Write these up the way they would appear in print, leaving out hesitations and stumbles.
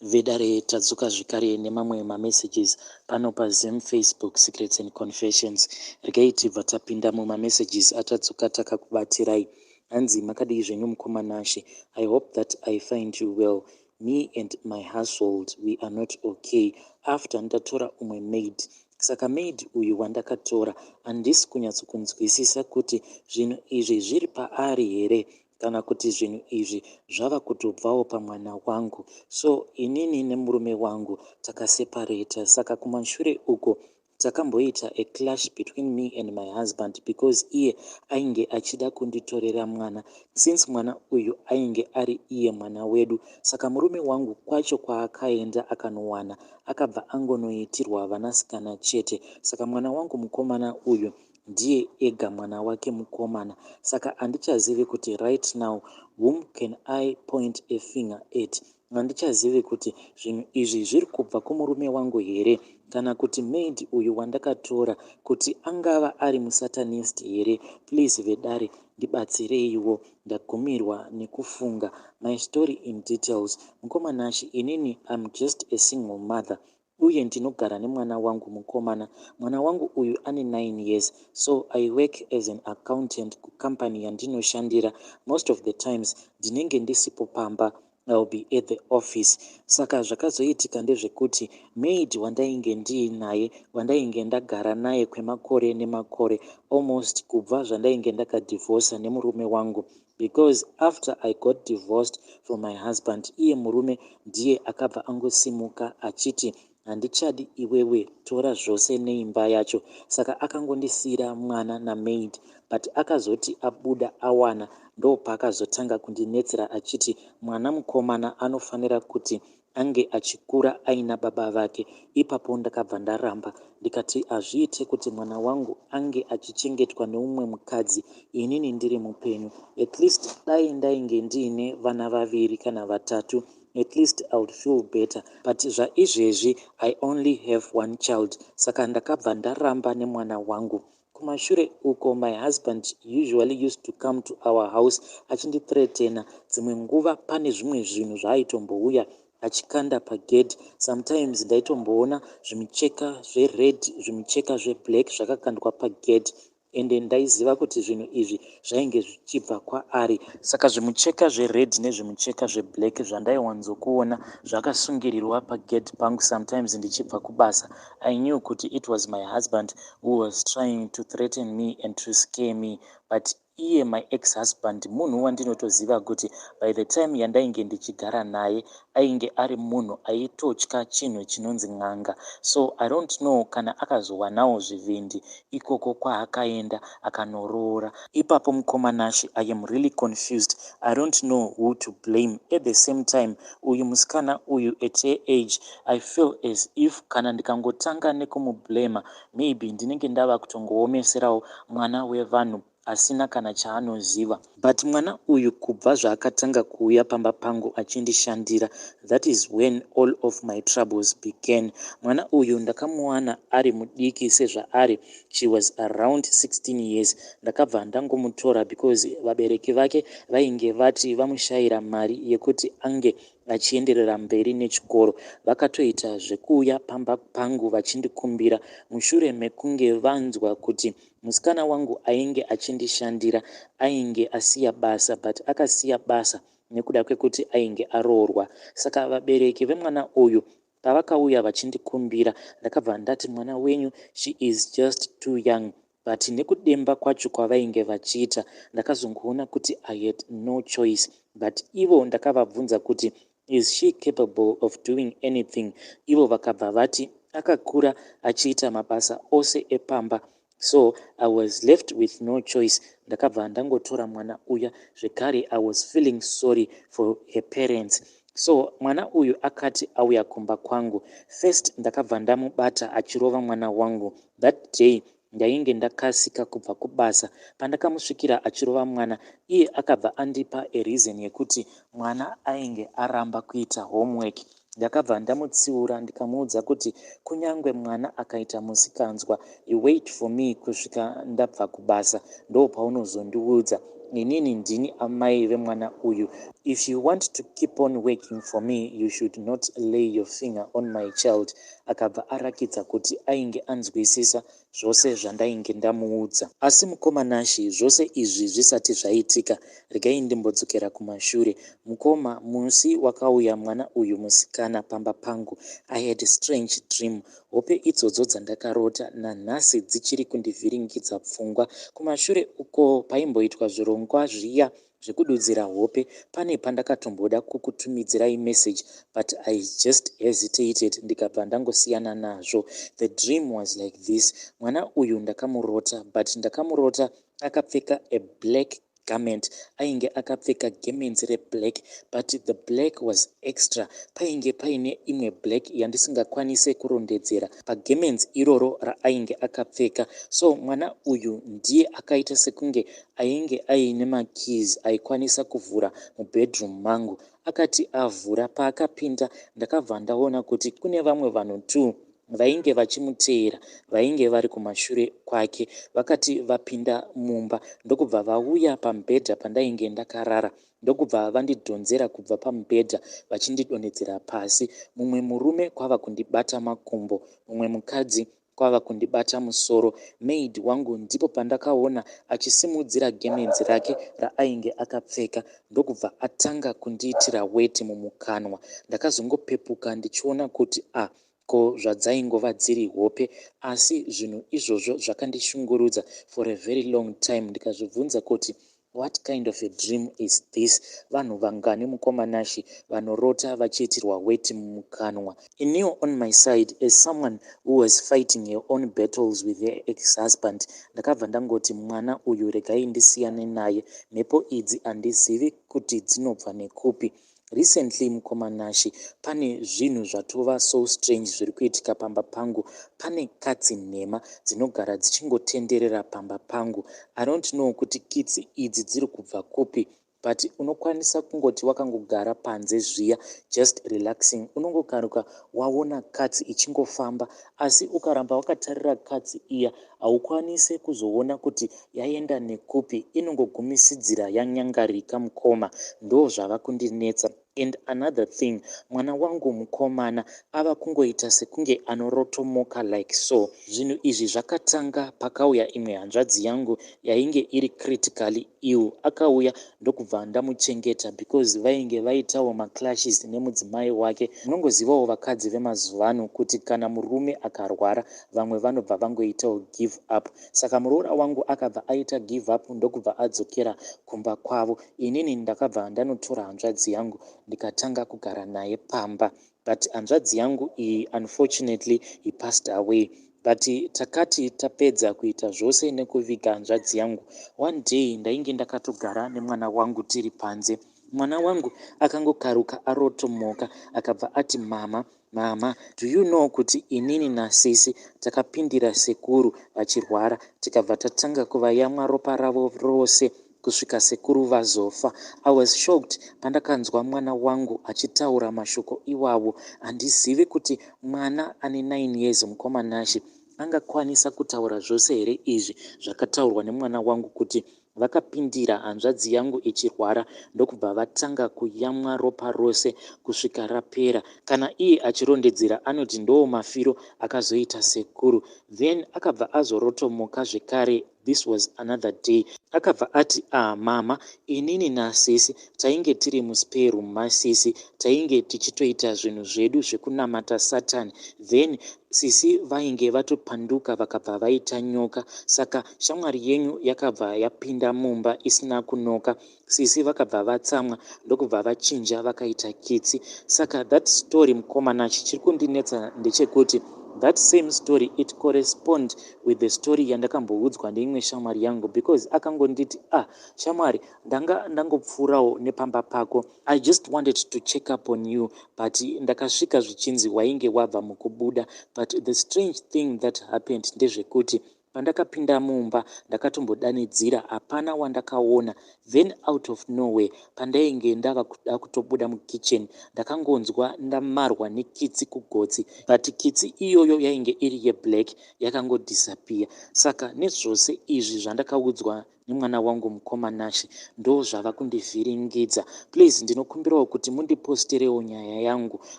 Vedare, tadzoka zvekare nemamwe mamessages pano paZim Facebook Secrets and Confessions. Regai tibva tapinda mumamessages atadzoka takakubatirai. Hanzi, "Makadii zvenyu mukoma Nashe? I hope that I find you well. Me and my household, we are not okay after ndatora umwe maid. Saka maid uyu wandakatora, handisi kunyatsokunzwisisa kuti zvinhu izvi zviri paari here kana kuti zvinhu izvi zvava kutobvawo pamwana wangu. So inini nemurume wangu takaseparata. Saka kumashure uko takamboita a clash between me and my husband because iye ainge achida kunditorera mwana, since mwana uyu ainge ari iye mwana wedu. Saka murume wangu kwacho kwaakaenda akanowana, akabva angonoitirwa vanasikana chete. Saka mwana wangu mukomana uyu ndiye ega mwana wake mukomana. Saka handichazivi kuti right now whom can I point a finger at. Handichazivi kuti zvinhu izvi zviri kubva kumurume wangu here kana kuti maid uyu wandakatora, kuti angava ari musatanist here. Please vedare, ndibatsireiwo, ndagumirwa nekufunga. My story in details, mukoma Nashe: inini am just a single mother uye ndinogara nemwana wangu mukomana. Mwana wangu uyu ane 9 years. So I work as an accountant kucompany yandinoshandira. Most of the times ndinenge ndisipo pamba, I will be at the office. Saka zvakazoitika ndezvekuti maid wandainge ndiinaye, wandainge ndagara naye kwemakore nemakore, almost kubva zvandainge ndakadhivhosa nemurume wangu, because after I got divorced from my husband, iye murume ndiye akabva angosimuka achiti, 'Handichadi iwewe, tora zvose neimba yacho.' Saka akangondisiyira mwana namaid. But akazoti abuda awana, ndopaakazotanga kundinetsera achiti mwana mukomana anofanira kuti ange achikura aina baba vake. Ipapo ndakabva ndaramba, ndikati hazviite kuti mwana wangu ange achichengetwa neumwe mukadzi inini ndiri mupenyu. At least dai ndainge ndiine vana vaviri kana vatatu, at least I would feel better, but zvaizvezvi I only have one child. Saka ndakabva ndaramba nemwana wangu. Kumashure uko my husband usually used to come to our house achindithreatena. Dzimwe nguva pane zvimwe zvinhu zvaaitombouya achikanda pagedhi. Sometimes ndaitomboona zvimicheka zvered, zvimicheka zveblack zvakakandwa pagedhi, ende ndaiziva kuti zvinhu izvi zvainge zvichibva kwaari. Saka zvimucheka zvered nezvimucheka zveblack zvandaiwanzokuona zvakasungirirwa pagedhi pangu sometimes ndichibva kubasa, I knew kuti it was my husband who was trying to threaten me and to scare me. But iye my ex husband munhu wandinotoziva kuti by the time yandainge ndichigara naye, ainge ari munhu aitotya chinhu chinonzi n'anga. So I don't know kana akazowanawo zvivindi ikoko kwaakaenda akanoroora. Ipapo, mukoma Nashe, I am really confused. I don't know who to blame. At the same time, uyu musikana uyu, at her age, I feel as if kana ndikangotanga nekumublama, maybe ndinenge ndava kutongoomeserawo mwana wevanhu asina kana chaanoziva. But mwana uyu, kubva zvaakatanga kuuya pamba pangu achindishandira, that is when all of my troubles began. Mwana uyu ndakamuwana ari mudiki sezvaari, she was around 16 years. Ndakabva ndangomutora because vabereki vake vainge vati vamushayira mari yekuti ange achienderera mberi nechikoro. Vakatoita zvekuuya pamba pangu vachindikumbira mushure mekunge vanzwa kuti musikana wangu ainge achindishandira ainge asiya basa, but akasiya basa nekuda kwekuti ainge aroorwa. Saka vabereki vemwana uyu pavakauya vachindikumbira, ndakabva ndati mwana wenyu, she is just too young. But nekudemba kwacho kwavainge vachiita, ndakazongoona kuti I had no choice. But ivo ndakavabvunza kuti is she capable of doing anything? Ivo vakabva vati akakura achiita mabasa ose epamba. So I was left with no choice. Ndakabva ndangotora mwana uya zvekare. I was feeling sorry for her parents. So mwana uyu akati auya kumba kwangu first, ndakabva ndamubata achirova mwana wangu. That day ndainge ndakasika kubva kubasa. Pandakamusvikira achirova mwana, iye akabva andipa a reason yekuti mwana ainge aramba kuita homework. Ndakabva ndamutsiura, ndikamuudza kuti kunyange mwana akaita musikanzwa, you wait for me kusvika ndabva kubasa, ndopaunozondiudza. Inini ndini amai vemwana uyu. If you want to keep on working for me you should not lay your finger on my child. Akabva arakidza kuti ainge anzwisisa zvose zvandainge ndamuudza. Asi mukoma Nashy zvose izvi zvisati zvaitika regai ndimbodzokera kumashure. Mukoma musi wakauya mwana uyu musikana pamba pangu I had a strange dream. Hope idzodzo dzandakarota nanhasi dzichiri kundivhiringidza pfungwa. Kumashure uko paimboitwa zvirongwa zviya zvekududzira hope pane pandakatomboda kukutumidzirai message but I just hesitated ndikabva ndangosiyana nazvo. The dream was like this, mwana uyu ndakamurota but ndakamurota akapfeka a black garment ainge akapfeka gemenzi reblack but the black was extra painge paine imwe black yandisingakwanise kurondedzera pagemenzi iroro raainge akapfeka so mwana uyu ndiye akaita sekunge Ainge aine makeys aikwanisa kuvhura mubedroom mangu. Akati avhura paakapinda ndakabva ndaona kuti kune vamwe vanhu two vainge vachimuteera vainge vari kumashure kwake. Vakati vapinda mumba ndokubva vauya pamubhedha pandainge ndakarara ndokubva vandidhonzera kubva pamubhedha vachindidonhedzera pasi. Mumwe murume kwava kundibata makumbo mumwe mukadzi kwava kundibata musoro. Maid wangu ndipo pandakaona achisimudzira gemenzi rake raainge akapfeka ndokubva atanga kundiitira weti mumukanwa. Ndakazongopepuka ndichiona kuti ah ko zvadzaingova dziri hope asi zvinhu izvozvo zvakandishungurudza for a very long time ndikazvibvunza kuti What kind of a dream is this? Vanhu vangani mukoma Nashy vanorota vachiitirwa weti mumukanwa? Iniwo on my side as someone who was fighting her own battles with her ex husband ndakabva ndangoti mwana uyu regai ndisiyane naye mhepo idzi handizivi kuti dzinobva nekupi. Recently mukoma Nashy pane zvinhu zvatova so strange zviri kuitika pamba pangu. Pane katsi nhema dzinogara dzichingotenderera pamba pangu. I don't know kuti kitsi idzi dziri kubva kupi but unokwanisa kungoti wakangogara panze zviya just relaxing unongokaruka waona katsi ichingofamba asi ukaramba wakatarira katsi iya haukwanise kuzoona kuti yaenda nekupi inongogumisidzira yanyangarika mukoma ndozvava kundinetsa and another thing mwana wangu mukomana ava kungoita sekunge anorotomoka like so zvinhu izvi zvakatanga pakauya imwe hanzvadzi yangu yainge iri critically ill akauya ndokubva ndamuchengeta because vainge vaitawo maclashes nemudzimai wake munongozivawo vakadzi vemazuvano kuti kana murume akarwara vamwe vanobva vangoitawo give up saka muroora wangu akabva aita give up ndokubva adzokera kumba kwavo inini ndakabva ndanotora hanzvadzi yangu ndikatanga kugara naye pamba but hanzvadzi yangu iyi unfortunately he passed away but takati tapedza kuita zvose nekuviga hanzvadzi yangu one day ndainge ndakatogara nemwana wangu tiri panze mwana wangu akangokaruka arotomoka akabva ati mama mama do you know kuti inini nasisi takapindira sekuru vachirwara tikabva tatanga kuvayamwa ropa ravo rose kusvika sekuru vazofa. I was shocked pandakanzwa mwana wangu achitaura mashoko iwawo. Handizivi kuti mwana ane 9 years mukoma Nashy angakwanisa kutaura zvose here izvi zvakataurwa nemwana wangu kuti vakapindira hanzvadzi yangu ichirwara ndokubva vatanga kuyamwa ropa rose kusvika rapera. Kana iye achirondedzera anoti ndoo mafiro akazoita sekuru. Then akabva azorotomoka zvekare this was another day akabva ati ah mama inini nasisi tainge tiri muspare room masisi tainge tichitoita zvinhu zvedu zvekunamata satan then sisi vainge vatopanduka vakabva vaita nyoka saka shamwari yenyu yakabva yapinda mumba isina kunoka sisi vakabva vatsamwa ndokubva vachinja vakaita kitsi saka that story mukomana chichiri kundinetsa ndechekuti that same story it correspond with the story yandakamboudzwa neimwe shamwari yangu because akangonditi ah shamwari ndanga ndangopfuurawo nepamba pako i just wanted to check up on you but ndakasvika zvichinzi wainge wabva mukubuda but the strange thing that happened ndezvekuti. Pandakapinda mumba ndakatombodanidzira hapana wandakaona then out of nowhere pandainge ndava kuda kutobuda mukitchen ndakangonzwa ndamarwa nekitsi kugotsi but kitsi iyoyo yainge iri yeblack yakangodisappear. Saka nezvose izvi zvandakaudzwa nemwana wangu mukoma Nashe ndozvava kundivhiringidza. Please ndinokumbirawo kuti mundiposterewo nyaya yangu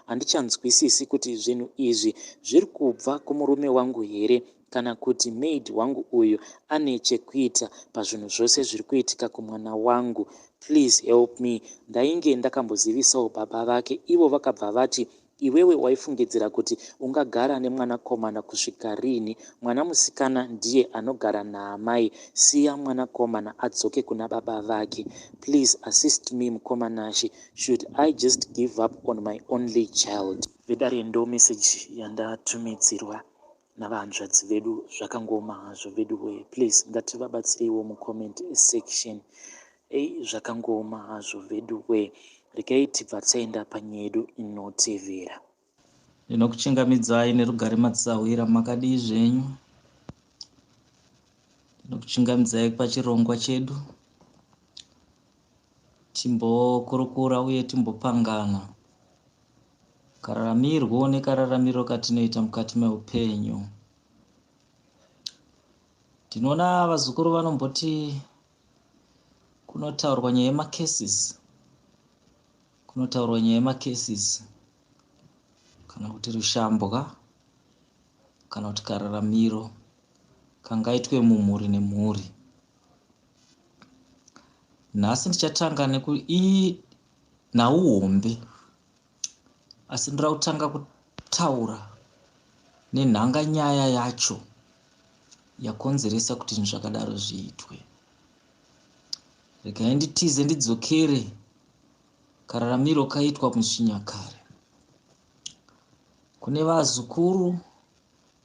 handichanzwisisi kuti zvinhu izvi zviri kubva kumurume wangu here kana kuti maid wangu uyu ane chekuita pazvinhu zvose zviri kuitika kumwana wangu please help me ndainge ndakambozivisawo baba vake ivo vakabva vati iwewe waifungidzira kuti ungagara nemwanakomana kusvika rini mwana musikana ndiye anogara naamai siya mwanakomana adzoke kuna baba vake please assist me mukoma Nashe should I just give up on my only child vedare ndo message yandatumidzirwa navahanzvadzi vedu zvakangooma hazvo veduwe please ngativabatsireiwo mucomment section ei zvakangooma hazvo veduwe regai tibva taenda panyaya yedu inotevera. Ndinokuchingamidzai nerugare madzisahwira makadii zvenyu. Ndinokuchingamidzai pachirongwa chedu. Timbokurukura uye timbopangana Kararamirwo nekararamiro katinoita mukati meupenyu. Tinoona vazukuru vanomboti kunotaurwa nyaya yemacases, kunotaurwa nyaya yemacases kana kuti rushambwa kana kuti kararamiro kangaitwe mumhuri nemhuri. Nhasi ndichatanga neku inhau hombe Asi ndoda kutanga kutaura nenhanganyaya yacho yakonzeresa kuti zvinhu zvakadaro zviitwe. Regai nditize ndidzokere kararamiro kaitwa muchinyakare. Kune vazukuru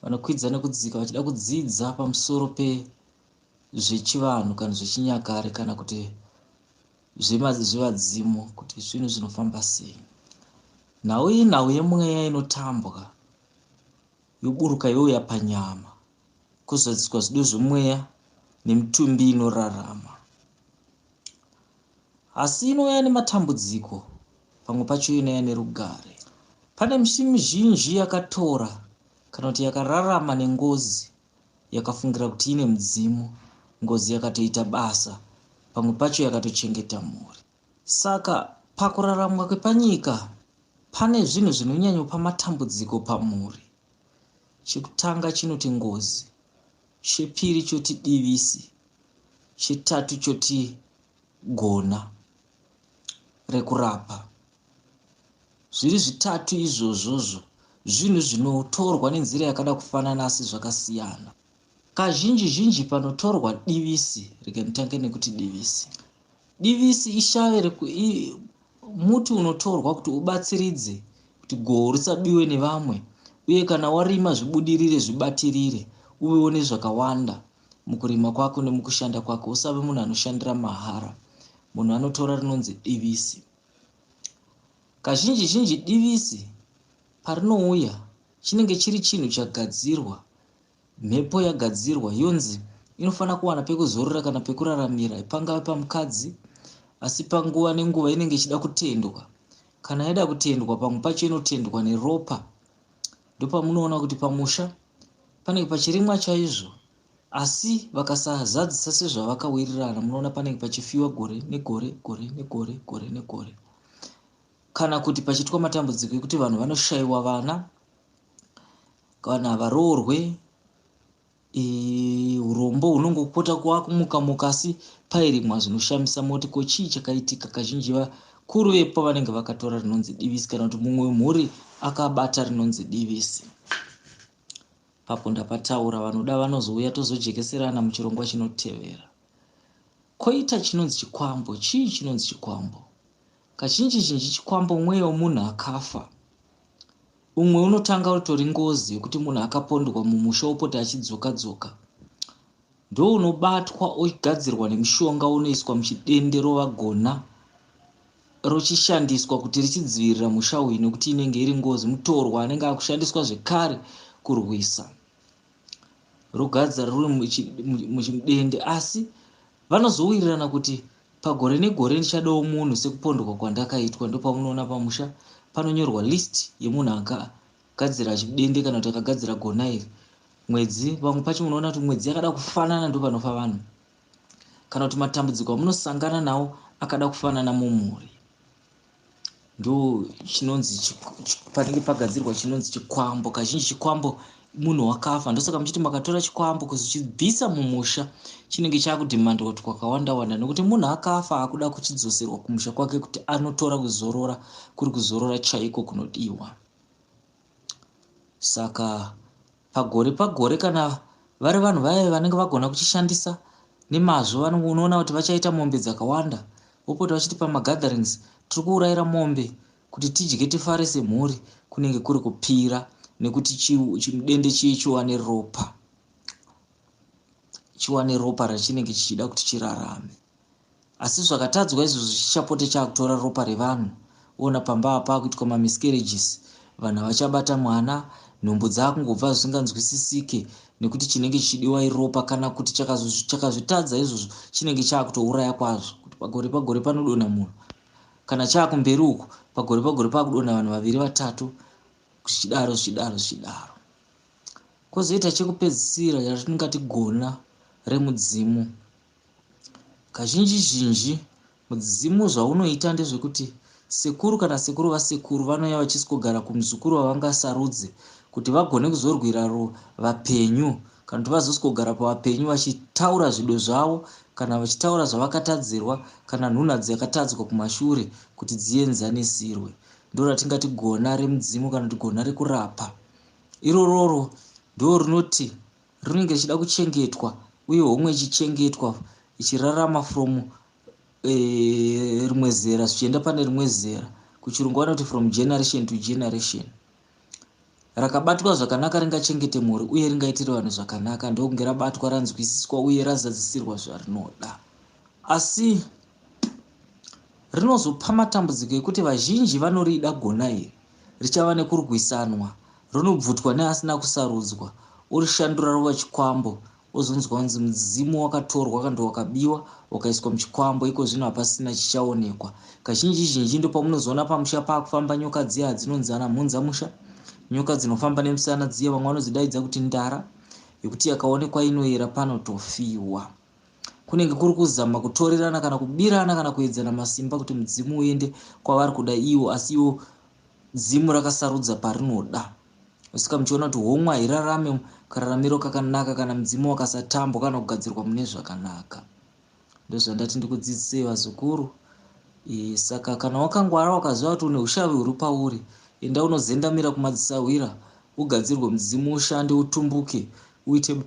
vanokwidza nekudzika vachida kudzidza pamusoro pezvechivanhu kana zvechinyakare kana kuti zvevadzimu kuti zvinhu zvinofamba sei. Nhau iyi nhau yemweya inotambwa yoburuka youya panyama kuzadziswa zvido zvemweya nemitumbi inorarama. Asi inouya nematambudziko, pamwe pacho inouya nerugare. Pane misi mizhinji yakatora kana kuti yakararama nengozi yakafungira kuti ine mudzimu, ngozi yakatoita basa, pamwe pacho yakatochengeta mhuri. Saka pakuraramwa kwepanyika pane zvinhu zvinonyanyopa matambudziko pamhuri. Chekutanga chinoti ngozi, chepiri choti divisi, chetatu choti gona rekurapa. Zviri zvitatu izvozvozvo zvinhu zvinotorwa nenzira yakada kufanana asi zvakasiyana. Kazhinji zhinji panotorwa divisi, rega nditange nekuti divisi. Divisi ishave reku, i, muti unotorwa kuti ubatsiridze kuti goho risabiwe nevamwe uye kana warima zvibudirire zvibatirire uvewo nezvakawanda mukurima kwako nemukushanda kwako usave munhu anoshandira mahara. Munhu anotora rinonzi divisi. Kazhinji zhinji divisi parinouya chinenge chiri chinhu chagadzirwa, mhepo yagadzirwa yonzi inofanira kuwana pekuzorora kana pekuraramira pangave pamukadzi asi panguva nenguva inenge ichida kutendwa. Kana yaida kutendwa pamwe pacho inotendwa neropa. Ndopamunoona kuti pamusha panenge pachirimwa chaizvo Asi vakasazadzisa sezvavakawirirana, munoona panenge pachifiwa gore negore, gore negore, gore negore. Kana kuti pachiitwa matambudziko ekuti vanhu vanoshaiwa vana, kana havaroorwe, urombo hunongopota kwakumuka muka asi pairimwa zvinoshamisa moti ko chii chakaitika kazhinji vakuru vepo vanenge vakatora rinonzi divisi kana kuti mumwe wemhuri akabata rinonzi divisi. Papo ndapataura vanoda vanozouya tozojekeserana muchirongwa chinotevera. Koita chinonzi chikwambo, chii chinonzi chikwambo? Kazhinji zhinji chikwambo mweya wemunhu akafa. Umwe unotanga utori ngozi yekuti munhu akapondwa mumusha opota achidzoka dzoka. Ndounobatwa ogadzirwa nemishonga unoiswa muchidende rova gona rochishandiswa kuti richidzivirira musha uyu nekuti inenge iri ngozi mutorwa anenge akushandiswa zvekare kurwisa. Rogadzira ruri muchimudende, asi vanozowirirana kuti pagore negore ndichadawo munhu sekupondwa kwandakaitwa. Ndopamunoona pamusha panonyorwa list yemunhu akagadzira chidende kana kuti akagadzira gona iri. Mwedzi, pamwe pacho munoona kuti mwedzi yakada kufanana ndopanofa vanhu, kana kuti matambudziko amunosangana nawo akada kufanana mumhuri. Ndo chinonzi panenge pagadzirwa chinonzi chikwambo. Kazhinji chikwambo munhu wakafa, ndosaka muchiti makatora chikwambo kuzochibvisa mumusha chinenge chakudhimandwa kuti kwakawanda wanda, nekuti munhu akafa akuda kuchidzoserwa kumusha kwake kuti anotora kuzorora, kuri kuzorora chaiko kunodiwa. Saka pagore pagore kana vari vanhu vaya vanenge vagona kuchishandisa nemazvo, unoona kuti vachaita mombe dzakawanda, vopota vachiti pamagatherings tiri kuurayira mombe kuti tidye tifare semhuri. Kunenge kuri kupira, nekuti chimudende chiye chiwane ropa, chiwane ropa rachinenge chichida kuti chirarame. Asi zvakatadzwa izvozvo chichapote chakutora ropa revanhu. Ona pamba apa akuitwa mamiscarriages, vanhu havachabata mwana, nhumbu dzakungobva zvisinganzwisisike, nekuti chinenge chichidiwa iropa. Kana kuti chakazvitadza izvozvo, chinenge chakutouraya kwazvo, kuti pagore pagore panodonha munhu. Kana chaakumberi uku, pagore pagore pakudonha vanhu vaviri vatatu, zvichidaro zvichidaro zvichidaro. Kwozoita chekupedzisira yatingati gona remudzimu. Kazhinji zhinji mudzimu zvaunoita ndezvekuti sekuru kana sekuru vasekuru vanouya vachiswogara kumuzukuru wavangasarudze kuti vagone kuzorwira vapenyu, kana kuti vazoswogara pavapenyu vachitaura zvido zvavo, kana vachitaura zvavakatadzirwa, kana nhunha dzakatadzwa kumashure kuti dzienzanisirwe. Ndo ratingati gona remudzimu kana kuti gona rekurapa. Irororo ndo rinoti rinenge richida kuchengetwa, uye homwe ichichengetwa ichirarama from rimwe zera zvichienda pane rimwe zera. Kuchirungu vanoti from generation to generation. Rakabatwa zvakanaka ringachengete mhuri uye ringaitire vanhu zvakanaka, ndokunge rabatwa, ranzwisiswa uye razadzisirwa zvarinoda. Asi rinozopa matambudziko ekuti vazhinji vanorida gona iri, richava nekurwisanwa, rinobvutwa neasina kusarudzwa, orishandura rova chikwambo, ozonzwa kunzi mudzimu wakatorwa kana wakabiwa wakaiswa muchikwambo, iko zvino hapasina chichaonekwa. Kazhinji zhinji ndopamunozoona pamusha paakufamba nyoka dziya dzinonzi ana mhunza musha, nyoka dzinofamba nemusana dziya, vamwe vanodzidaidza kuti ndara, yekuti yakaonekwa inoyera panotofiwa. Kunenge kuri kuzama kutorerana kana kubirana kana kuedzana masimba kuti mudzimu uende kwavari kuda iwo, asi iwo dzimu rakasarudza parinoda. Saka muchiona kuti homwe hairarame kararamiro kakanaka kana mudzimu wakasatambwa kana kugadzirwa mune zvakanaka. Ndozvandati ndikudzidzisei vazukuru. Saka kana wakangwara wakaziva kuti une ushavi huri pauri, enda unozendamira kumadzisahwira, ugadzirwe mudzimu, ushande, utumbuke, uite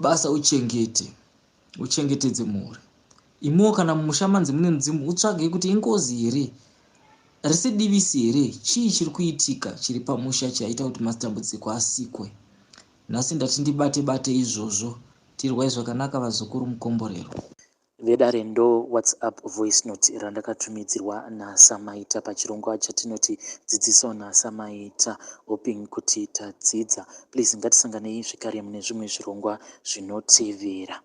basa, uchengete, uchengetedze mhuri. Imiwo kana mumusha manzi mune mudzimu, utsvage kuti ingozi here, risi divisi here, chii chiri kuitika chiri pamusha chaita kuti matambudziko asikwe. Nhasi ndati ndibate bate izvozvo. Tirwai zvakanaka vazukuru, mukomborero. Vedare ndo WhatsApp voice note randakatumidzirwa naSamaita pachirongwa chatinoti dzidziso naSamaita, hoping kuti tadzidza. Please ngatisanganei zvekare mune zvimwe zvirongwa zvinotevera.